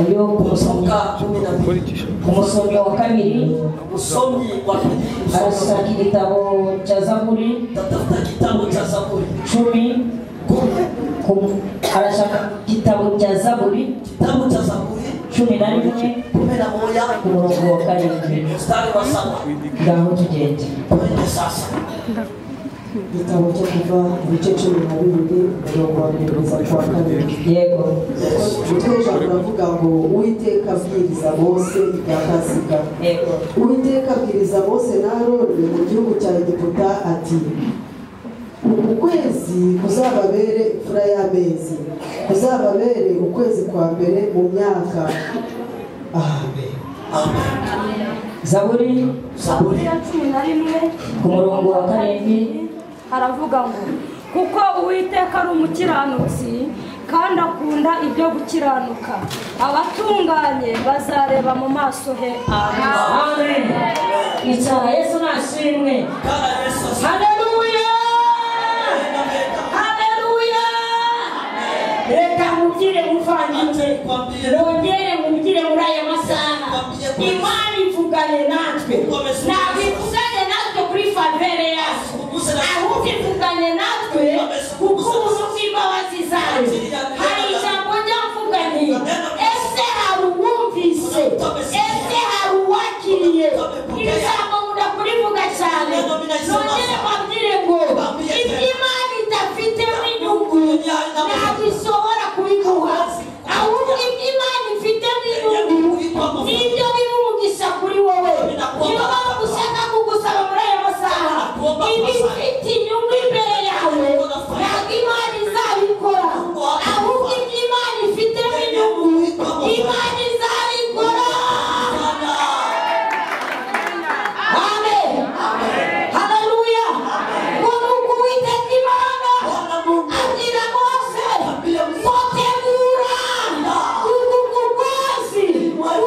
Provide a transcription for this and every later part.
Uyu umusomyi wa kabiri, Msomi wa pili, arashaka igitabo cya Zaburi tatafuta kitabu cha Zaburi 10. Arashaka igitabo cya Zaburi kitabu cha Zaburi 11 11 ku murongo wa 7 mstari wa 7. Ngaho tugende. Twende sasa. Igitabo cyo Kuva ibice 12 umurongo wa 1 kugeza ku wa 2. Yego. Umutwe w'ijambo uravuga ngo Uwiteka abwiriza Mose ibya Pasika. Yego. Uwiteka abwiriza Mose na Aroni mu gihugu cya Egiputa ati: uku kwezi kuzababere imfura y'amezi, kuzababere ukwezi kwa mbere mu myaka. Amen. Amen. Zaburi Zaburi ya 11 ku murongo wa 7 haravuga ngo kuko Uwiteka ari umukiranutsi kandi akunda ibyo gukiranuka, abatunganye bazareba mu maso he. Amen. Icara Yesu nashimwe. Haleluya. Haleluya. Reka mubwire muvandimwe, nongere mubwire muri aya masaha, Imana ivuganye natwe. Ntabwo ivuganye natwe kuri favere yacu, ahubwo ivuganye natwe kuko ubuntu bw'imbabazi zayo. Hari ijambo njya mvuga nti ese hari uwumvise? Ese hari uwakiriye? Iri jambo nkunda kurivuga cyane. Nongere mbabwire ngo ibyo Imana idafitemo inyungu ntabwo ishobora kubiguha, ahubwo ibyo Imana ifitemo inyungu nibyo biba umugisha kuri wowe. Niyo mpamvu ushaka kugusaba muri aya masaha, ibifite inyungu imbere yawe ntabwo Imana izabikora, ahubwo ibyo Imana ifitemo inyungu Imana izabikora. Amen. Haleluya. Ngo nuko Uwiteka Imana abwira Mose ngo tegura uku kwezi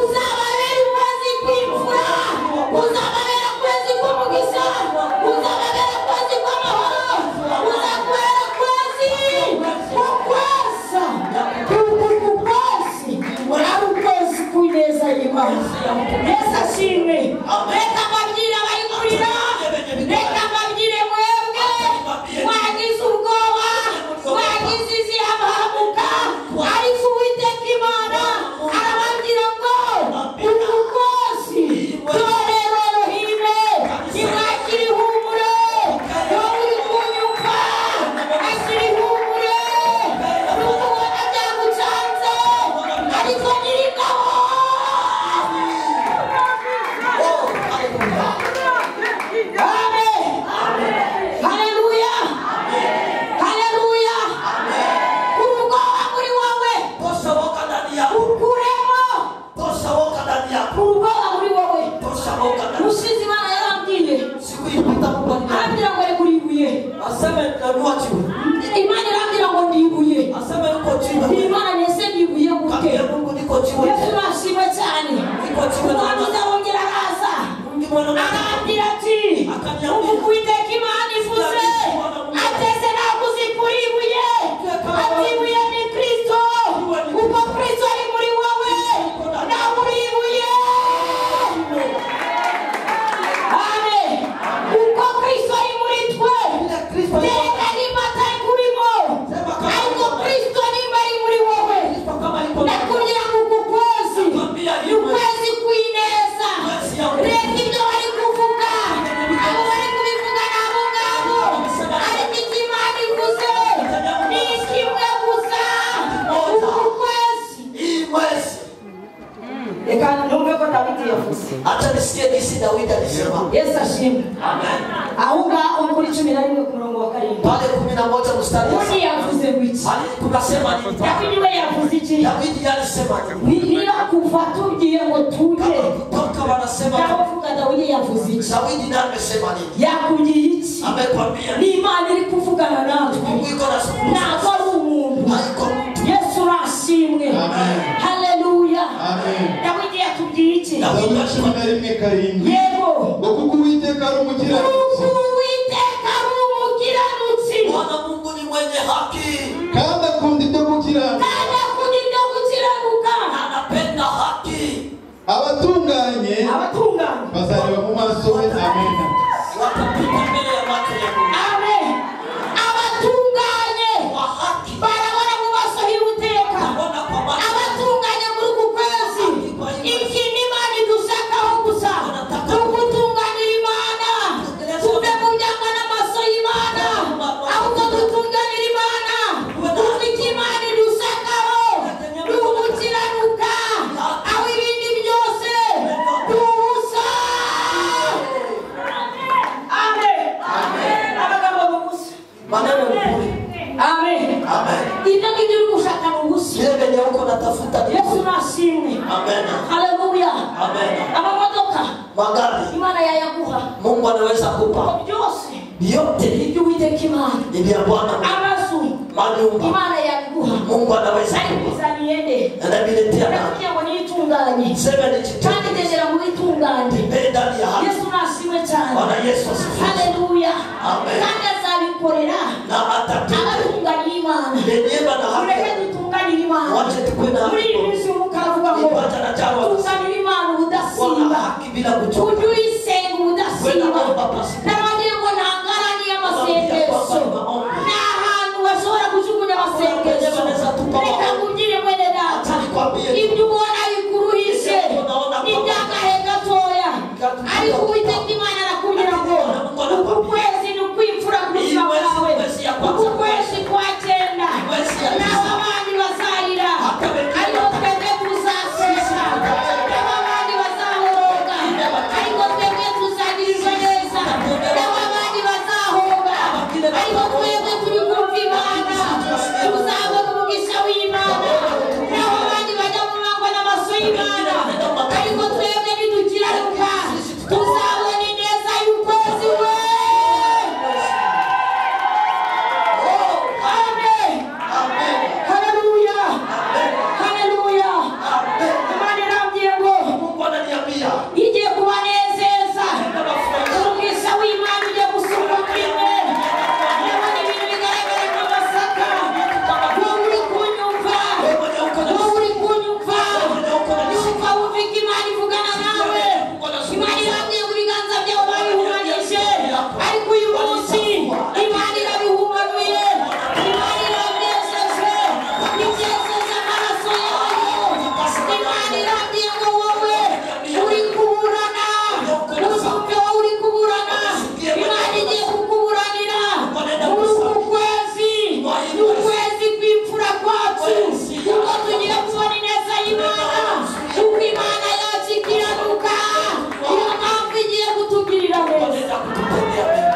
uzababera ukwezi kw'imfura, uzababera ukwezi kw'umugisha, uzababera ukwezi kw'amahoro, uzakubera ukwezi ko kwesa. Uku kwezi ari ukwezi kw'ineza y'Imana. Yesu ashimwe. Reka mbabwire abari kurira, reka mbabwire mwebwe mwagize ubwoba, mwagize izihamuka, ariko Uwiteka Imana arababwira ngo uku kwezi torero Elohime nimwakire ihumure. Wowe uri kunyumva akira ihumure, nubwo ubona byagucanze, ariko Nyiringabo. Amen. Haleluya. Haleluya. Ubwoba muri wowe Tosha woga ndani yako. ukuremo. Tosha woga ndani yako. Ubwoba muri wowe. Tosha woga ndani. Ushize Imana yarambwiye, Siku ilipita Mungu aliniambia, arambwira ngo rekura ibuye. aseme nanua jiwe. Imana irambwira ngo ndi ibuye. Aseme niko jiwe. Imana nese ndi ibuye gute? Kaambia Mungu niko jiwe. Yesu nashimwe cyane. Niko jiwe. Umuhanuzi arongera araza Mungu mwana arambwira ati uku Uwiteka Imana ivuze ateze ntabwo uzikura ibuye, ati ibuye ni Kristo, kuko Kristo ari muri wowe nawe uri ibuye. Amen. Kuko Kristo ari muri twe, reka nimba atari kurimo, ariko Kristo nimba ari muri wowe, Kristo kama yuko ndakubwira ngo uku kwezi nakwambia ni iwe ukwezi kw'ineza. Reka ibyo bari kuvuga, abo bari kubivuga ni abo ngabo, ariko icyo Imana ivuze ni kimwe gusa, uku kwezi. hii mwezi. Reka numve ko Dawidi yavuze. Acha nisikie jinsi Dawidi alisema. Yesu ashimwe. Amen. Aho ngaho kuri 11 ku murongo wa 7 Pale 11 mstari wa undi yavuze ngo iki? Ali tukasema nini? Dawidi we yavuze iki? Dawidi alisema nini? Niba kuva tubwiye ngo tujye, Kama kutoka wanasema naho vuga Dawidi yavuze iki? Dawidi naye amesema nini? Yakubwiye iki? Amekwambia Ni Imana iri kuvugana natwe, Mungu iko nazungumza. ntabwo ari umuntu. Haiko mtu. Yesu urashimwe. Haleluya. Amen. Dawidi yatubwiye iki? Zaburi 11:7. Yego. Ngo kuko Uwiteka ari umukiranutsi, Kuko Uwiteka ari umukiranutsi Bwana Mungu ni mwenye haki kandi akunda ibyo gukiranuka, kandi akunda ibyo gukiranuka, na anapenda maso he. Amen. Watapita mbele ya macho ya Mungu. Amen. Abatunganye Wa haki barabona mu maso h'Uwiteka. wataona kwa macho. Abatunganye muri uku kwezi, ikintu Imana idushakaho gusa ni ugutunganira Imana. Tuve mu byangwa n'amaso y'Imana, ahubwo dutunganire Imana. Kuko icyo Imana idushakaho ni ugukiranuka, aho ibindi byose ni ubusa. Amen. Amagambo ni ubusa. Maneno ni bure. Amen. Amen. Ibyo ngibyo uri gushaka ni ubusa. Vile venye uko natafuta ni Yesu bure. nashimwe. Amen. Haleluya. Amen. Amamodoka Magari Imana yayaguha. Mungu anaweza kupa Byose yote, ibyo Uwiteka Imana. ni vya Bwana. Amazu Manyumba Imana yabiguha. Mungu anaweza Ariko kupa, izaniye nde? anaviletea nani? Ndakubwira ngo niyitunganye. Sema Kandi nijitende gendera mu bitunganye. mbele ndani ya haki. Yesu nashimwe cyane. Bwana Yesu asifiwe. Haleluya. Amen. Kandi azabikorera Na atatenda abatunganiye Imana. neema na Mureke haki. dutunganire Imana. Wache tukue na Muri iyi haki. minsi umwuka aravuga ngo Ipata na charo tunganire Imana wana ubudasiba. haki bila kuchoka. Ujye uyisenga ubudasiba. N'abagira ngo ntangaraniye amasengesho. Ni ahantu bashobora kujugunya amasengesho. Reka nkubwire mwene data, ibyo ubona bikuruhishe ni iby'agahe gatoya, ariko Uwiteka Imana arakubwira ngo uku kwezi ni ukwimfura ku buzima bwawe, uku kwezi kwa cyenda naho abandi bazarira, ariko twebwe tuzaseka, naho abandi bazahoroga, ariko twebwe tuzagirirwa neza, naho abandi bazahomba, ariko twebwe turi kumva Imana, tuzabona umugisha w'Imana, naho abandi bajya mu mangwa n'amaso y'Imana, ariko twebwe nidukiranuka tuzabona ineza y'ukwezi we. Amen. Amen. Haleluya. Amen. Haleluya. Amen. Imana irambwiye ngo Mungu ananiambia igiye kubanezeza. nenda mafurahia. Umugisha w'Imana ugiye gusukwa kuri mwe. Ndabona ibintu bigaragara nk'amasaka. Wowe uri kunyumva, Wewe mwenye uko na wowe uri kunyumva, wewe mwenye uko na yumva wumva icyo Imana ivugana nawe. Imana irambwiye ngo ibiganza byawe babihumanije, ariko uyu munsi Imana irabihumanuye. Imana irabyejeje, ibyejeje amaraso yayo. Imana irambwiye ngo wowe uri kuburana, uzumve wowe uri kuburana. Imana igiye kukuburanira muri uku kwezi, ni ukwezi kw'imfura kwacu, kuko tugiye kubona ineza y'Imana, kuko Imana yacu ikiranuka. Iyo mpamvu igiye kutugirira neza. Nenda kututendea mema.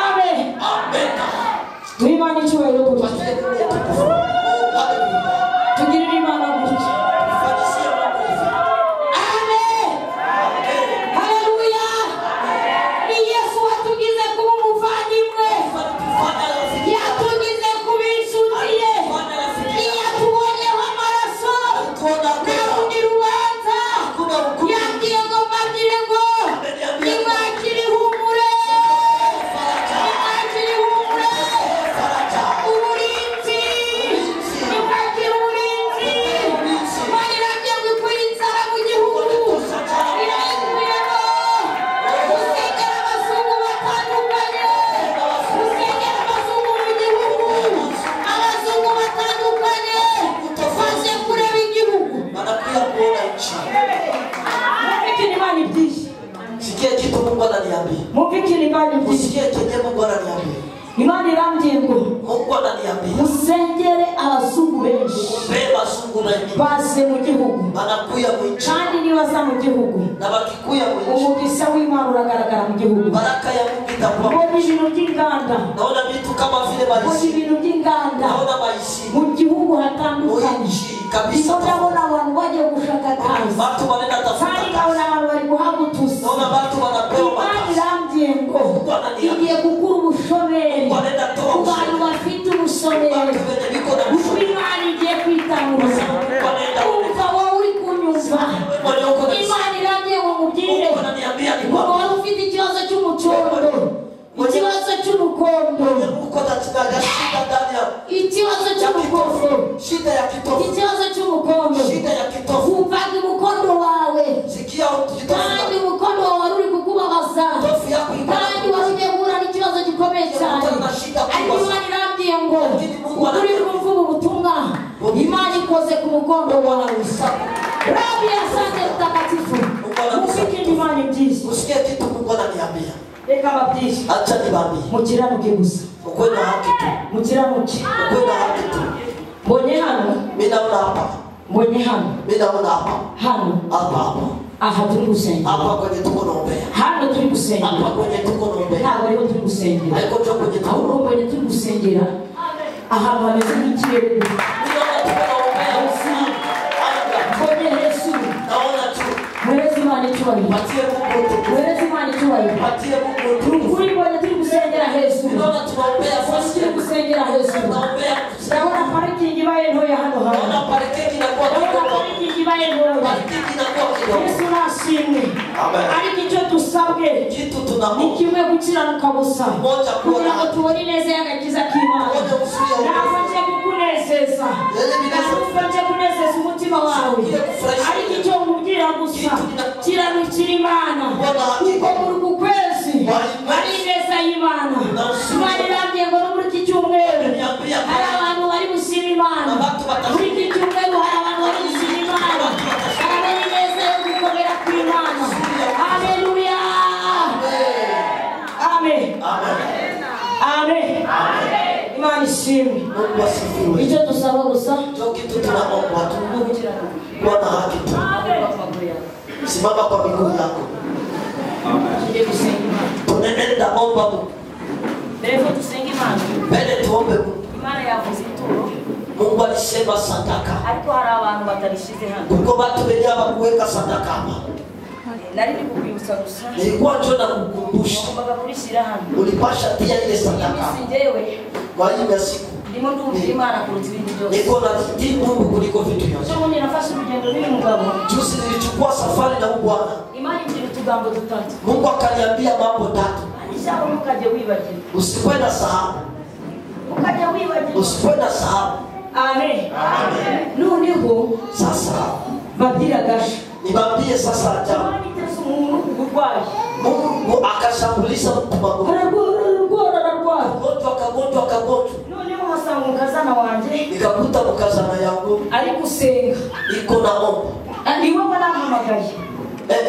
Amen. Amen. Duhe Imana icyubahiro gutya. Tupatie Mungu utukufu. Haleluya. Tugirire Imana gutya. Tufanyisie Mungu hivi. Amen. Amen. Haleluya. Ni Yesu watugize kuba umuvandimwe, Tufanye rafiki. yatugize kuba inshuti ye. Tufanye rafiki. Iyo atubonyeho amaraso, Tuona nta rundi rubanza. hakuna hukumu. Yabwiye ngo mbabwire ngo nimwakire ihumure, Faraja. nimwakire ihumure, Faraja. uburinzi, nimwakire uburinzi. Ulinzi. Imana irambwiye ngo ikure inzara mu gihugu, irayikuyemo. Usengera abazungu batandukanye, usengera abazungu mu gihugu, abazungu batandukanye baje kureba igihugu. Wanakuja kuona nchi. Mwumve ikintu Imana ibyiye. Sikia kitu Mungu ananiambia. Mwumve ikintu Imana ibyiye. Usikie chenye Mungu ananiambia. Imana irambwiye ngo Mungu ananiambia. musengere abazungu benshi Ombee wazungu wengi. baze mu gihugu, Wanakuja mwinchi. kandi nibaza mu gihugu Na wakikuya mwinchi. umugisha w'Imana uragaragara mu gihugu. Baraka ya Mungu itakuwa. Mbona ibintu by'inganda, Naona vitu kama vile mbona maisi. ibintu by'inganda Naona maisi. mu gihugu hatandukanye. Mwinchi kabisa. Ndimo ndabona abantu bagiye gushaka akazi, Watu wanaenda tafuta kandi kazi. nkabona abantu bari guhabwa utuzi. Naona watu wanapewa Imana makazi. irambwiye ngo igiye gukura ubushomeri Mungu anaenda toa ku bantu ushindi. bafite ubushomeri, Watu wenye biko na kuko ushindi. Imana igiye kwitanguza. Mungu anaenda Umva wowe uri kunyumva, mwenye uko na Imana irambwiye ngo nkubwire Mungu ananiambia ni ngo kwamba wari ufite ikibazo cy'umucondo, ikibazo cy'urukondo, uko na shida ndani ya ikibazo cy'umukondo, shida ya kitofu, ikibazo cy'umukondo, shida ya kitofu. wumvaga umukondo wawe ikoze ku mugongo wawe. Rabi, asante mtakatifu. Mufike imani byiza. Usikie kitu Mungu ananiambia. Reka mbabwire. Acha niwaambie. Mukiranuke gusa. Ukuwe na haki tu. Mukiranuke. Ukuwe na haki tu. Mbonye hano. Mimi naona hapa. Mbonye hano. Mimi naona hapa. Hano. Hapa hapa. Aha turi gusenga. Hapa kwenye tuko naombea. Hano turi gusenga. Hapa kwenye tuko naombea. Ntabwo ariho turi gusengera. Haiko tu kwenye tuko. Ahubwo mbonye turi gusengera ahantu hameze nk'ikirere. Mimi naona tuko naombea usiku. Mbonye Yesu. Naona tu. Mwereze Imana icyubahiro. Patie Mungu utukufu. Mwereze Imana icyubahiro. Patie Mungu utukufu. Ukuri mbonye turi gusengera hejuru. Mimi naona tunaombea Mbonye turi gusengera hejuru. Tunaombea. Ndabona parikingi ibaye ntoya hano hantu. Naona parking inakuwa Ndabona kidogo. parikingi ibaye ntoya. Parking inakuwa kidogo. Yesu nashimwe. Amen. Ariko icyo dusabwe Kitu ni tunaomba. kimwe, gukiranuka gusa, Moja kuwa kugira ngo na tubone ineza y'agakiza k'Imana. Tuone uzuri wa Ntabwo nje kukunezeza, Yeye binafsi. ntabwo nje kunezeza umutima wawe, Sikia kufurahisha. ariko icyo nkubwira gusa, kiranukira Imana, kuko muri uku kwezi ari ineza y'Imana. Imana irambwiye ngo no muri iki cyumweru hari abantu bari gushima Imana. Muri iki cyumweru hari abantu bari gushima Imana, barabona ineza yo gukomera kw'Imana. Haleluya, amen. Amen. Amen. Imana ishimwe. Mungu asifiwe. Icyo dusaba gusa Ndio kitu tunaomba tu. ni ugukiranuka. Kuwa na haki tu. Simama kwa miguu yako. Tugiye gusenga Imana. Tunaenda omba Mungu. Mbere yuko dusenga Imana, Mbele tuombe Mungu. Imana yavuze ituro, Mungu alisema sadaka. ariko hari abantu batarishyize hano. Kuko watu wenyewe hawakuweka sadaka hapa. Nari ndi kukwibutsa gusa, Nilikuwa njoo na kukumbusha. wagombaga kurishyira hano. Ulipasha tia ile Iyi sadaka. minsi njyewe Kwa hiyo siku ndimo ndumvira Imana kuruta ibindi byose. niko natii Mungu kuliko vitu vyote. Ejo bundi nafashe urugendo n'uyu mugabo, Juzi nilichukua safari na huyu bwana. Imana imbwira utugambo dutatu. Mungu akaniambia mambo tatu. Ijambo ntukajye wibagirwa, Usikuwe na sahau. ukajya wibagirwa. Usikuwe na sahau. Amen. Noneho Sasa babwira gasha, niwaambie sasa ajabu. Imana iteze umuntu uburwayi, Mungu akashambulisha mtu magonjwa. ararwara ararwara ararwara. Kagonjwa kagonjwa kagonjwa. Noneho nkasanga umukazana wanjye Nikakuta mkazana yangu ari gusenga, iko naomba. niwe wanampamagaye.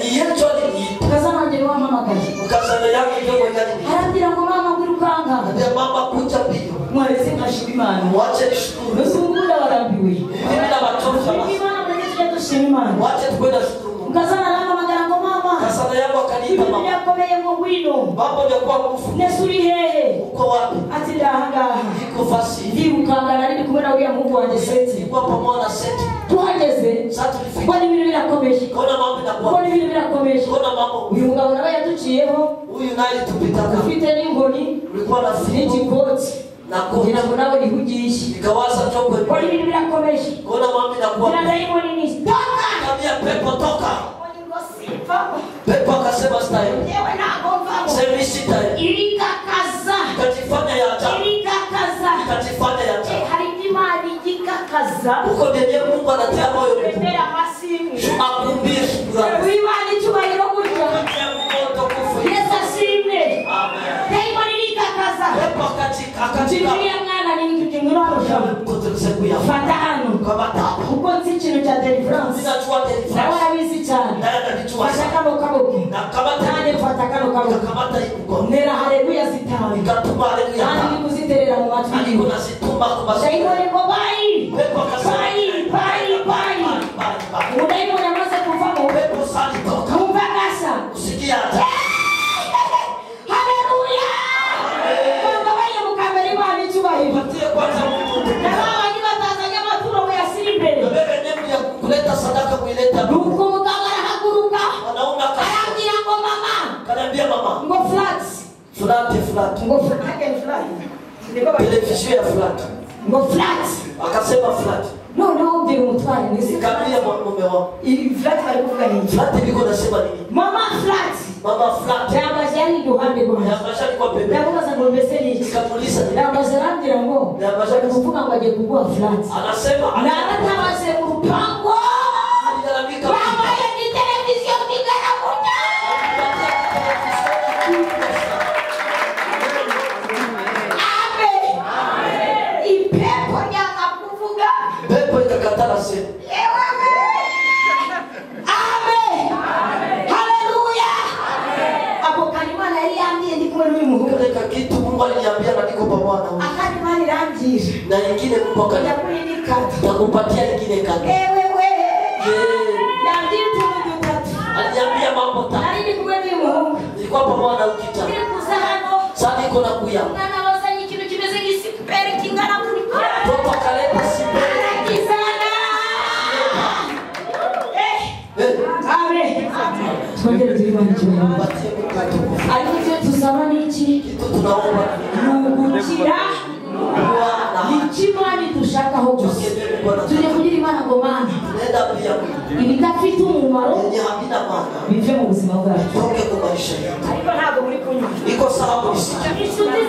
Yesu aliniita. Mukazana wanjye niwe wampamagaye, Mkazana yangu ndio mwenye aliniita. arambwira ngo mama ngwirukanka, Ambia mama kuja mbio. mwaretse nkashima Imana. Mwache nishukuru. Mbese ubu ngubu ndabarambiwe. Mimi na watoto Shima Imana, mureke tujye dushima Imana. Mwache tukwenda shukuru Mungu. Mukazana arampamagara ngo mama, Mkazana yangu akaniita ibintu mama. byakomeye ngo ngwino. Mambo yamekuwa ngufu. Nese uri hehe? Uko wapi? Ati ndi ahangaha. Niko fasi. Ndirukanka, nari ndi kumwe na uriya muhungu wanjye Seti. Nilikuwa pamoja na Seti. Tuhageze Sasa tulifika. mbona ibintu birakomeje, Kona mambo inakuwa. mbona ibintu birakomeje. Kona mambo. Uyu mugabo nawe yaduciyeho, Huyu naye tupitaka. ufite n'inkoni Ulikuwa na fimbo n'igikoti, na koti. kugira ngo nawe niho ugiye. Nikawaza chokwe. Mbona ibintu birakomeje, Kona mambo inakuwa. ngira dayimoni ni toka. Nikamwambia pepo toka. Mbona ngo simvamo, Pepo akasema sitaenda. yewe ntabwo mvamo. Sema sitaenda. Irikakaza, Nikajifanya ya ajabu. irikakaza. Nikajifanya ya ajabu. Hari ibyo Imana igikakaza, Huko ndiye Mungu anatia moyo mtu. remera amashimwe, Akumbie shukrani. wimana icyubahiro gutya. Patia Mungu utukufu. Yesu ashimwe. Amen. Dayimoni irikakaza. Pepo akachika akachika. Uriya mwana ni ngwino Kutulisekuya. fata hano, Kama tapa. kuko nzi ikintu cya deliverance, Ninajua nawe deliverance. arabizi cyane. Naye ananijua Fata sana. kano kaboko, Na kamata nanjye mfata kano kaboko, nikakamata hii mkono. ntera haleluya zitanu, Nikatuma haleluya. kandi ndi kuziterera mu matwi Ariko yiwe. nazituma kwa masikio. Dayimoni ngo bayi Pepo akasema bayi bayi bayi. Bye, bye. Umudayimoni amaze kuvamo, Pepo salitoka. wumva agashya, Usikia ajabu. haleluya. Bambabaye mukambere Imana icyubahiro. Patie kwanza Mungu Na utukufu. ba bandi batazanye amaturo muyashyire imbere. Na wewe nemu ya kuleta sadaka kuileta. Nuko umugabo arahaguruka, Wanaume arambwira ngo mama, akaniambia mama, ngo flat, flat flat. ngo flat, flat. Niko bari- Televisheni ya flat. ngo flat. Akasema flat. Noneho mbwira umutware nisi Nikamwambia mume wangu, iyi flat bari kuvuga ni iki? flat niko nasema nini? Mama flat. Mama flat. Yambaje yari iruhande rwanjye. Yambaje alikuwa pembeni. Ndamubaza ngo mbese ni iki? Nikamuuliza nini? Yambaje arambwira ngo Yambaje bari kuvuga ngo agiye kuguha flat. Anasema Naratabaje mu rupango, alilalamika. bambaye ni televiziyo bigana gutya. Amen. Ipepo ryanga kuvuga. Pepo ikakatala Imana yari yambwiye ndi kumwe n'uyu muhungu. Kale kakitu Mungu aliniambia na niko pamoja na huyu. Akandi Imana irambwira. Na ingine Mungu akaniambia Ndaguha indi kado. nitakupatia ingine kado. Ewe we. Eh, Yambwiye utuntu dutatu. aliniambia mambo tatu. Nari ndi kumwe n'uyu muhungu. Nilikuwa pamoja na huyu kijana. Turi kuza hano. Sasa niko na kuya. Umwana wazanye ikintu kimeze nk'isiperi kingana gutya. Mtoto akaleta siperi. Arakizana. Eh. Eh, Amen. Twongere duhe Imana icyubahiro. patie Mungu utukufu. Ariko icyo tusaba ni iki? Kitu tunaomba Ni ugukira. kuwa na Ni icyo Imana idushakaho gusa. Kenye Mungu anataka. Tujye kugira Imana ngo Mana, Tunaenda pia Mungu. ibidafite umumaro Yenye havina maana. bive mu buzima bwacu. Toke kwa maisha yetu. Ariko ntabwo muri kunywa. Iko sawa kunisikia. Inshuti